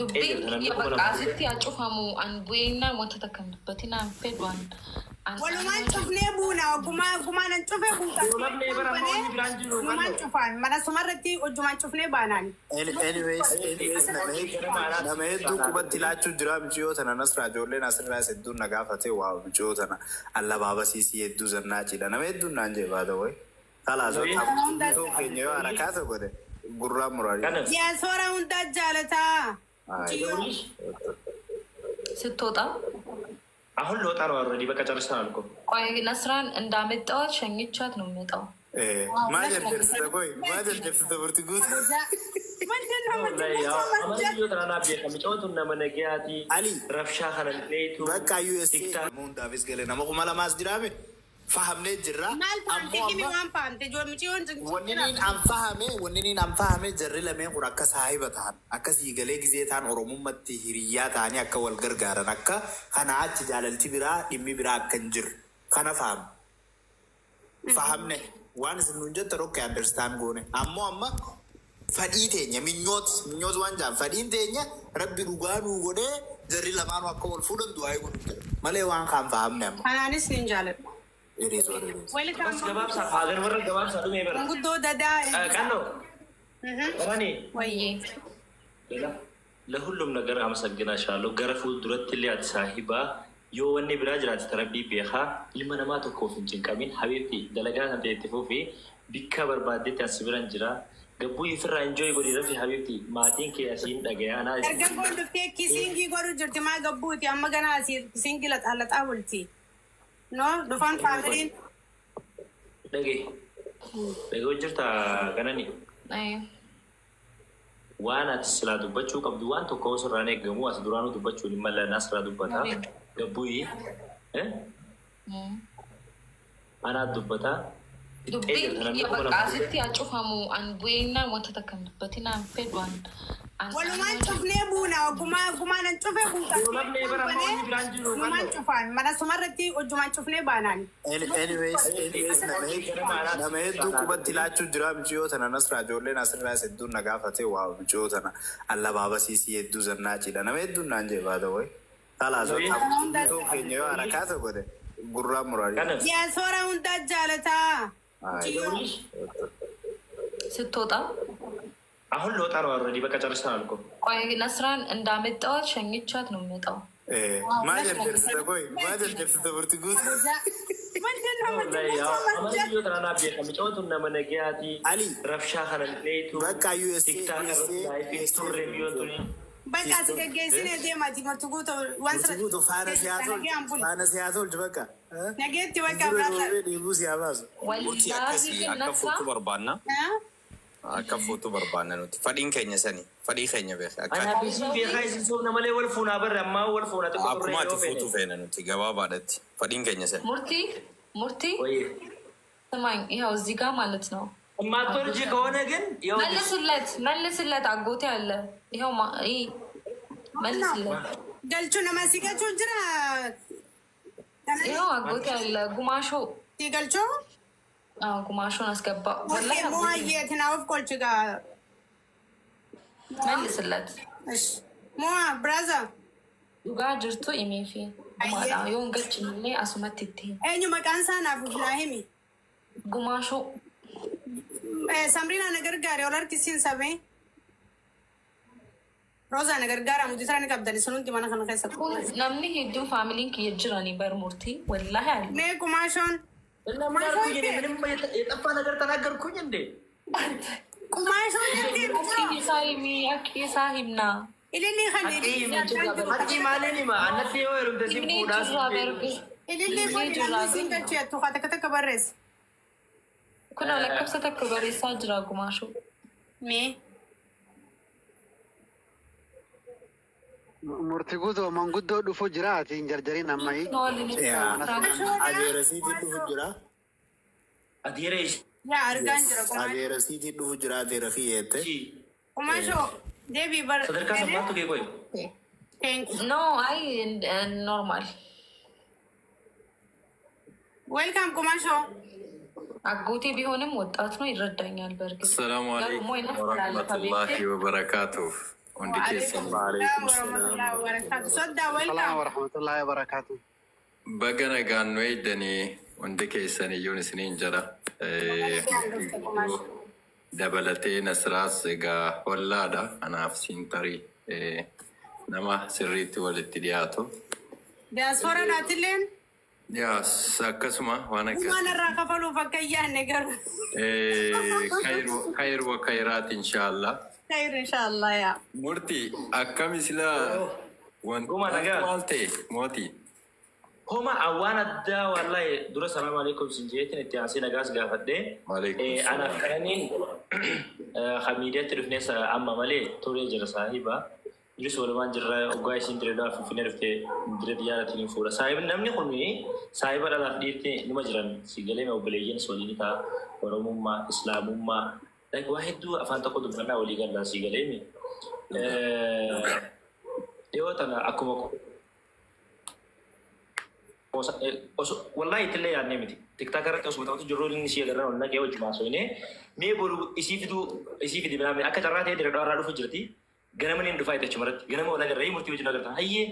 Fixxee Dubbiin jirta namni kiyya kuma bakka lama. Asitti haa cufamu an bu'eennaa wanta takka hin dubbatinaa hin fedhu an an Walumaan cufnee buuna. Gumaa gumaan cufe buuta. Doonamne bara amma wanni biraan jiru Walumaan qallo. cufaan mana sumarratti hojjumaan cufnee baanaan. Anyways, nama hedduu qubatti laachuu jira michiyoo tana. Nasraa, ijoolleen asirraa hedduun na gaafate. Waa michiyoo tana allabaabasiisii hedduu zannaacidha. Nama hedduun naan jee baata wayi. Kalaas keenya yoo harakaa tokko ta'e gurraan muraanii. Kana Diyaasooraa hundaa jaalataa. ስትወጣ አሁን ልወጣ ነው። Already በቃ ጨርሰናል እኮ። ቆይ ነስራን እንዳመጣኋት ሸኝቻት ነው የምመጣው። Maa jarjarsita koy, maa jarjarsita burti guutu. ምንድን ነው Amala tanaa beekame cootu nama nagayaati. Ali. Rabshaa kana dheetu. Bakka USA nama hundaafis galee nama 2000s jiraame fahamnee jirra. Maal fahamte? Ammoo Kimi amma waan fahamte michiyoon wanni niin an fahame, wanni niin an fahame, jarri lameen kun akka saahiba ta'an, akka siigalee gizee ta'an, oromummatti hiriyyaa ta'anii akka wal gargaaran, akka kana achi jaalalti biraa dhimmi biraa akka hin jirre kana fahame. Fahamne waan isin nuun jette rokke understand goone. Ammoo amma fadhii teenya minyoot minyoot waan jaan fadhiin teenya rabbi dhugaa nuu godhee jarri lamaanuu akka wal fuudhan du'aa godhu jira malee waan kaan fahamne amma. Kanaanis nin jaaladha. It is what it is. Welcome. Bas gabaabsaa haagar warra gabaabsaa dhumee bara. Manguddoo dadaa. Qannoo. Qarani. ወይዬ ለሁሉም ነገር አመሰግናሻለሁ። Gara fuulduratti illee ati saahibaa yoo wanni biraa jiraate tarabbii beekaa ilma namaa tokkoof hin cinqamin. Habiibti, dalagaa kan ta'e itti fufi, bikka barbaaddetti as biran jira. Gabbuu ifirraa enjoy godhi, rafi habiibti, maatiin kee asiin dhagayaa naa. Dargaggoon dhuftee kissing godhu jirti maa gabbuuti amma ganaa asii kissing laxaa laxaa bulti. No dhufaan faamiliin. Dhagee dhagee jirta kanani. አይ Waan ati silaa dubbachuu qabdu waan tokko osoo eegamu as duraanuu dubbachuun hin mallan asirraa dubbata. Gabbuyi anaat dubbata. Dubbiin kiyya bakka asitti haa cufamu an bu'eennaa wanta takka hin dubbatinaa hin fedhu an an Walumaan cufnee buuna. Gumaa gumaan cufe buuta. Doonamne bara amma wanni biraan jiru Walumaan cufaan mana sumarratti hojjumaan cufnee baanaan. Anyways, nama hedduu qubatti laachuu jira michiyoo tana. Nasraa, ijoolleen asirraa hedduun na gaafate. Waa michiyoo tana allabaabasiisii hedduu zannaacidha. Nama hedduun naan jee baata wayi. Kalaas keenya yoo harakaa tokko ta'e gurraan muraanii. Kana Diyaasooraa hundaa jaalataa. ስትወጣ አሁን ልወጣ ነው። Already በቃ ጨርሰናል እኮ። ቆይ ነስራን እንዳመጣኋት ሸኝቻት ነው የምመጣው። Maa jarjarsita koy, maa jarjarsita burti guutu. ምንድን ነው Amala tanaa beekame cootu nama nagayaati. Ali. Rabshaa kana dheetu. Bakka USA TikTok irratti live turre biyyoon tuni. Bakka asi geggeessinee deemaati marti guutuu waan Burti guutu faana si haa tolchu, faana si haa tolchu bakka. Nageetti bakka Dura biraata. roobee deebuu si haa baasu. Murtii ወላሂ akkasii ግን akka ነስራ fuutu barbaanna. Akka fuutu barbaanna nuti. Fadhiin keenya sani. Fadhii keenya beeka. Akka Anaa fi isin beekaa isin soofna malee wal fuunaa barre ammaa wal fuuna xiqqoo turre akkuma ati yoo feene. fuutu feena nuti gabaabaadhatti. Fadhiin keenya sani. ሙርቲ ሙርቲ ወይ ስማኝ፣ ይኸው እዚህ ጋር ማለት ነው። የማትወርጂ ከሆነ ግን ይኸውልሽ መልስለት፣ መልስለት፣ አጎቴ አለ። ይኸው ይሄ መልስለት፣ Galchuu nama si galchuu jira. ይኸው አጎቴ አለ። ጉማሾ Si galchuu. አዎ፣ ጉማሾን አስገባ። ወላሂ አጎቴ Mo'aa naaf kolchi gaa. መልስለት። Mo'aa brother. Dhugaa jirtu himeefi gumaadha. Yoo hin galchinillee asumatti itti himi. Eenyu maqaan isaa naaf naa himi. Gumaashoo. Samriina na gargaare ol harkisiin sabee. Roozaa na gargaara muti ni qabdani sun hundi mana kana keessa. Kun namni hedduun faamiliin kiyya jiranii bar murtii wallaahi አለ። Mee qumaashoon. እና ምን አልኩኝ እኔ? ምንም የጠፋ ነገር ተናገርኩኝ እንዴ? Qumaashoon jettee. Akki isaa himi, akki isaa himna. Ililli kan Haqqii maaliin hima? Annatti yoo heerumte si Himnee fuudhaa jirra berbi. Ililli kun namni siin galcheettu haa takka takka barreesse. Kun lakkoofsa tokko barreessaa jira gumaashoo. Mee. Murtii guutuu manguddoo dhufu jira ati hin jarjarin ammayyi. Adeera siitiin dhufu jira. Adeera Yaa argaan jira qumaashoo. Adeera siitiin dhufu jira, adeera kiyyeette. ishii Qumaashoo deebii bar. sadarkaa sammaattu kee qoy. Thank you. No, አይ normal. Welcome qumaashoo. አጎቴ ቢሆንም ወጣት ነው ይረዳኛል። በእርግጥ السلام عليكم ደግሞ ورحمة الله وبركاته. Hundi keessan. Waalaikum salaam warahmatullahi wabarakatuh. Soddaa Salaam welcome. warahmatullahi wabarakatuh. Baga nagaan nu eegdanii hundi keessan iyyuun isiniin jedha. Dabalatee Nasraas egaa hollaadha. Kanaaf siin tarii nama sirriitti walitti dhiyaatu. Diyaaspoora naatilleen Yaas akkasuma waan gumaan akkasii. Irraa kafaluuf akka hin yaadne garuu. Khayru khayraat inshaallah. Khayr inshallah yaa. Murtii akkami silaa wanti Guma nagaa. Maal ta'e mootii? Homa awwaan addaa wallahi dura salaam alaikum sin jeetin itti aansee nagaas gaafadhee. Waalaikum Anaaf salaam. qananiin miidiyaatti dhufnes amma malee turee jira saahiba. Innis walumaan jirra oggaa isiin direedaa finfinnee dhuftee diree xiyyaaraatiin hin fuudha. Saahibni namni kun saahiba dhalaaf dhiirti nima jiran si galee obboleeyyiin waliin ta'a. Oromummaa, Islaamummaa, like waa hedduu afaan tokko dubbannaa walii gallaa si galee. Dhiyoo tana akkuma wallahi itillee yaadnee miti. TikTok irratti osuma ta'utu jirru inni ishee agarra ol naqee wajjuma haasofne mee boru isii fiduu isii fidi biraa akka carraa ta'ee diree irraa dhufu jirti. Ganama niin dhufaa jechuudha irratti. Ganama wal agarree murtii wajjin agartan. Hayyee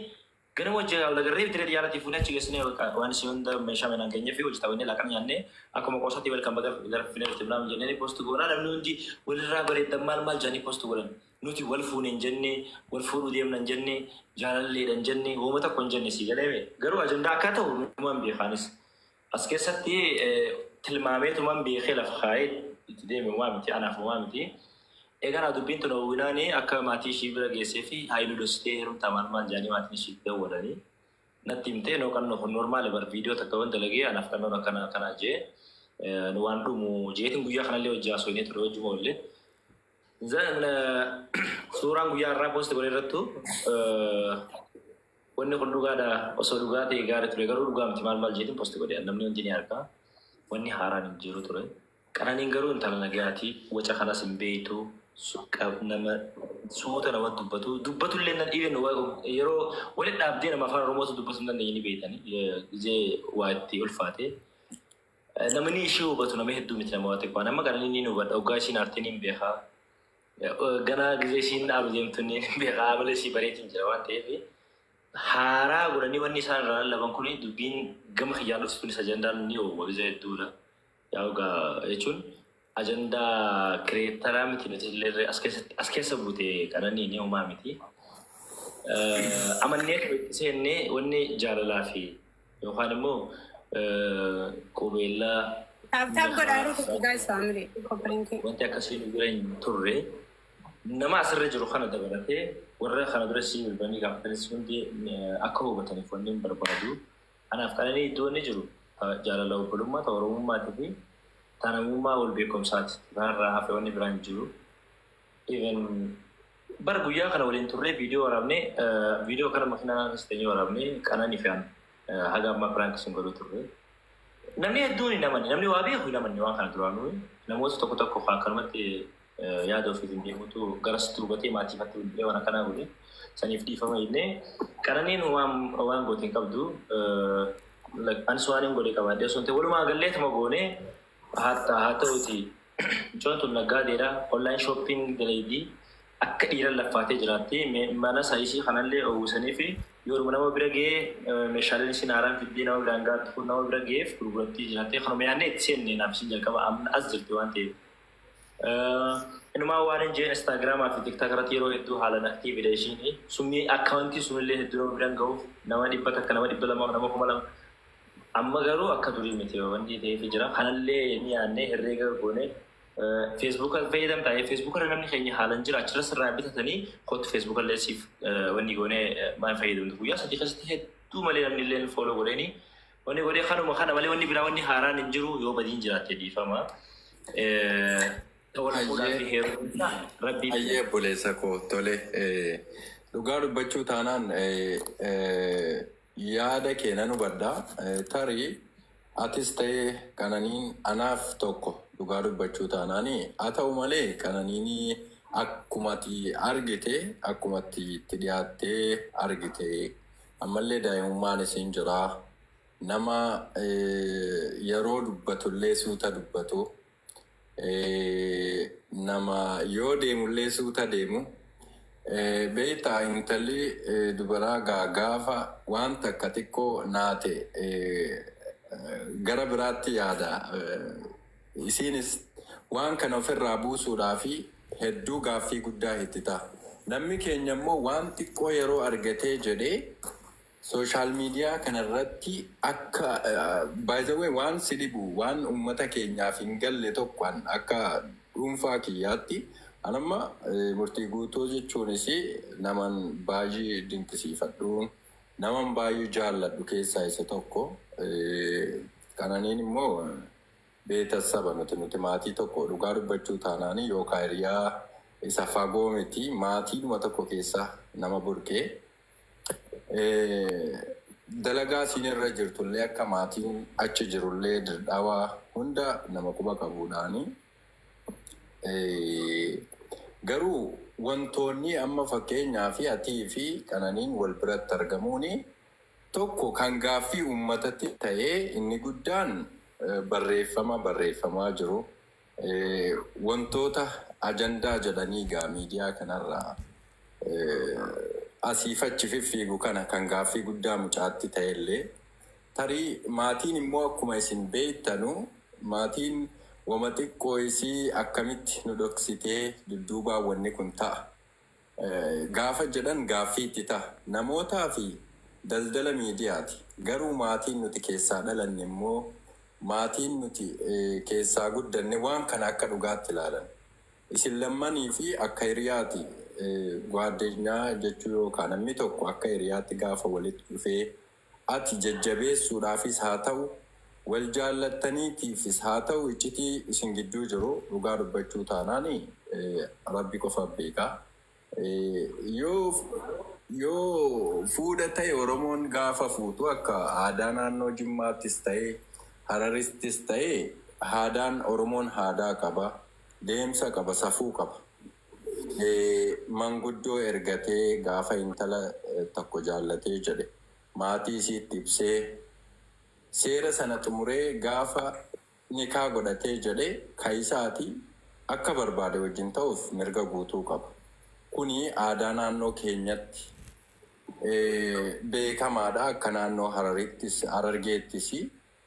ganama wajjin wal agarree diree xiyyaaraatii fuunee achi geessinee waan isii hunda meeshaa manaan geenyee fi hojii taphannee laaqana nyaannee akkuma qoosatti wal kan baga gara finfinnee dhufte biraa jennee post goonaa namni hundi walirraa bareedan maal maal jedhanii post godhan. Nuti wal fuune hin jenne, wal fuudhuu deemna hin jenne, jaalalleedha hin jenne, hooma tokko hin jenne si galee garuu ajandaa akka ta'u numaan beekaanis. As keessatti tilmaameetumaan beekee lafa kaa'ee itti deeme waa miti anaaf waa miti. Egaa naa dubbiin tun hawwinaani akka maatii ishii bira geessee fi haayiluu dhoksitee heerumtaa maal maal jedhanii maatiin ishii dawwalanii natti himtee noo qannoo kun normaali bar viidiyoo takka waan dalagee anaaf qannoon akkana akkanaa jee nu waan dhumu jeetiin guyyaa kanallee hojii haasofnee ture hojii oollee. Zan suuraan guyyaa irraa post godhe irrattu wanni kun dhugaadha osoo dhugaa ta'e gaarii ture garuu dhugaa miti maal maal jeetiin post godhe namni hundi ni argaa wanni haaraan hin jiru ture. Qananiin garuu intala nagaatii waca kanas hin beektu nama suuta nama dubbatu dubbatullee nan dhiibeen yeroo walitti dhaabdee nama afaan Oromootu dubbatu hin dandeenye ni beektani gizee waa itti ulfaate. Namni ishee hubatu nama hedduu miti nama waa xiqqoo nama qananiin ni hubadha hoggaa ishiin aartiin hin beekaa. Ganaa gizee ishiin dhaabu deemtu ni beekaa amala ishii bareetiin jira waan ta'eef haaraa godhanii wanni isaan irraa lallaban kun dubbiin gama kiyyaan dhuftu kunis ajandaan ni oowwa gizee hedduudha. Yaa egaa jechuun ajandaa kireetaraa miti nuti illee as keessa buute qananii ni uumaa miti. Amannee itti seennee wanni jaalalaa fi yookaan immoo qubeellaa Tap tap godhaa yeroo tokko guys family. Koppilinkii. Wanti akkasii nu bira hin turre nama asirra jiru kana dabalatee warra kana dura si bilbilanii gaafatanis hundi akka hubataniif wanni hin barbaadu. Anaaf qananii iddoo inni jiru jaalala obbolummaa ta'e oromummaatii fi tanamummaa wal beekumsaati. Kanarraa hafe wanni biraan hin jiru. Even bara guyyaa kana waliin turree viidiyoo waraabnee viidiyoo kana makiinaa teenyee waraabnee qananii fi haga ammaa prank sun godhuu turre. Namni hedduun hin amanne, namni waa beeku hin amanne waan kana duraanuu namoota tokko tokko akkanumatti yaada ofiitiin deemutu garas hubatee maatiifatti bilbilee waan akkanaa godhe saniif dhiifama jennee qananiin waan goote hin qabdu anis waan hin godhe qabaadhe osoo hin ta'e walumaa galleetuma goonee haa ta'uti mucaan tun naggaadeedha online shopping dalaydii akka dhiiran laffaatee jiraatti mana saayisii kanallee uwwisanii fi yeroo nama bira ga'ee meeshaaleen isin haaraan fiddee nama biraan gaattu kun nama bira ga'eef gurgurattii jiraattee kanuma yaadnee itti seenne naaf isin jalqaba amma as jirti waan ta'eef. Inumaa waan hin jeen Instagramaa fi TikTok irratti yeroo hedduu haalaan activeidha ishiin sumni accountii sunillee hedduu nama biraan ga'uuf nama 100 nama 200 nama 2000 amma garuu akka durii miti wanti ta'eef jira kanallee ni yaadnee herreega goone Facebook fayyadamtaa Facebook irra namni keenya haalaan jira achirra sirraa bitatanii kootu Facebook illee siif wanni goone maal fayyadamtu guyyaa 3 keessatti hedduu malee namni illee follow godheeni wanni godhee kanuma kana malee wanni biraa wanni haaraan hin jiru yoo badiin jiraatte dhiifama. Wal fuudhaa fi heerumsa rabbii. Ayyee obboleessa koo tole dhugaa dubbachuu taanaan yaada kee nan hubadha. Tarii atis ta'ee qananiin anaaf tokko dhugaa dubbachuu taanaani haa ta'u malee qananiin akkumatti argite akkumatti itti dhiyaattee argite ammallee daa'imummaan isiin jira nama yeroo dubbatullee suuta dubbatu nama yoo deemullee suuta deemu Beektaa intalli dubaraa gaafa waan takka xiqqoo naate gara biraatti yaada. Isiinis waan kana ofirraa buusuudhaa fi hedduu gaaffii guddaa itti ta'a. Namni keenya immoo waan xiqqoo yeroo argatee jedhee social media kanarratti akka, by the way, waan si dhibu, waan uummata keenyaaf hin galle tokko, akka dhuunfaa kiyyaatti anamma Murtii Guutuu jechuunis naman baay'ee dinqisiifadhu, naman baay'ee jaalladhu keessaa isa tokko. Kananiin immoo beetasaba nuti maatii tokko, dhugaa dubbachuu taanaanii, yookaan hiriyaa isa fagoo miti, maatiidhuma tokko keessa nama burqee. Dalagaa isiin irra jirtullee, akka maatiin achi jirullee, Dirdaawaa hunda nama quba qabuudhaani. Garuu wantoonni amma fakkeenyaa fi atii fi Qananiin wal biratti argamuuni tokko kan gaaffii uummatatti ta'ee inni guddaan barreeffama barreeffamaa jiru. Wantoota ajandaa jedhanii gaa miidiyaa kanarraa asiif achi fiffiigu kana kan gaaffii guddaa mucaatti ta'ellee, tarii maatiin immoo akkuma isin beektanu maatiin wama xiqqoo isii akkamitti nu dhoksitee dudduubaan wanni kun ta'a gaafa jedhan gaaffii itti ta'a. Namootaa fi daldala miidiyaati. Garuu maatiin nuti keessaa dhalanne immoo, maatiin nuti keessaa guddanne waan kana akka dhugaatti ilaalan. Isin lammanii fi akka hiriyaati, gwaaddenyaa jechuu yookaan namni tokko akka hiriyaatti gaafa walitti dhufee ati jajjabeessuudhaafis haa ta'u, wal jaallattaniitiifis haa ta'u, iccitii isin gidduu jiru dhugaa dubbachuu taanaani Rabbi qofa beekaa. Yoo fuudha ta'e, Oromoon gaafa fuutu akka aadaa naannoo Jimmaattis ta'e, Hararittis ta'e, aadaan Oromoon aadaa qaba, deemsa qaba, safuu qaba. Manguddoo ergatee gaafa intala tokko jaallatee jedhe maatii isiitti ibsee seera sana xumuree gaafa nikaa godhatee jedhe kaayisaati akka barbaade wajjin ta'uuf mirga guutuu qaba. Kuni aadaa naannoo keenyatti beekamaadha. Akka naannoo Hararittis Harargeettis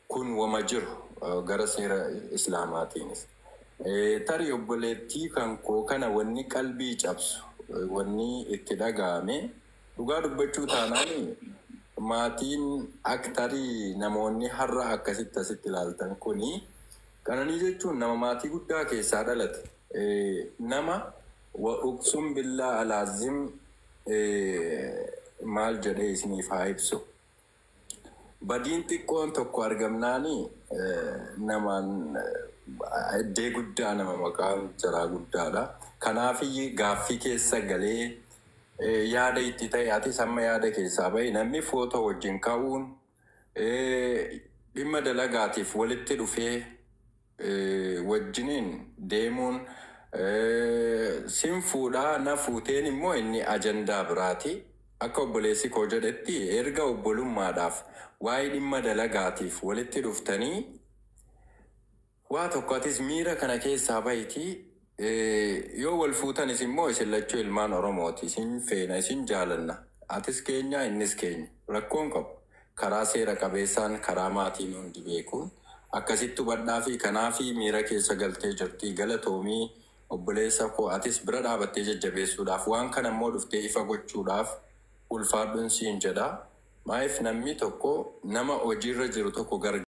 kun wama jiru gara seera Islaamaatiinis. Tarii obboleettii kan koo kana wanni qalbii cabsu, wanni itti dhaga'ame, dhugaa dubbachuu taanaan, maatiin aktarii namoonni har'a akkasitti asitti ilaaltan kuni, Qananii jechuun nama maatii guddaa keessaa dhalate. Nama wa uqsum billaa alaazim, maal jedhee isiniif haa ibsu. Badiin xiqqoon tokko argamnaani namaan iddee guddaa nama maqaan jaraa guddaadha. Kanaafiyyi gaaffii keessa galee yaada itti ta'e, atis amma yaada keessaa bahi, namni footoo wajjin ka'uun dhimma dalagaatiif walitti dhufee wajjiniin deemuun, sin fuudhaa na fuuteen immoo inni ajandaa biraati. Akka obboleessi koo jedhetti, erga obbolummaadhaaf waa'ee dhimma dalagaatiif walitti dhuftanii waa tokko, atis miira kana keessaa bahitii yoo wal fuutanis immoo isin lachuu ilmaan Oromooti. Isin feena, isin jaalanna. Atis keenya, innis keenya. Rakkoon qabu. Karaa seera qabeessaan, karaa maatiin hundi beekuun akkasitti hubadhaa fi kanaafi miira keessa galtee jirti. Galatoomii obboleessa koo, atis bira dhaabattee jajjabeessuudhaaf, waan kana immoo dhuftee ifa gochuudhaaf ulfaadhuun siin jedha. Maaliif namni tokko nama hojiirra jiru tokko gargaara.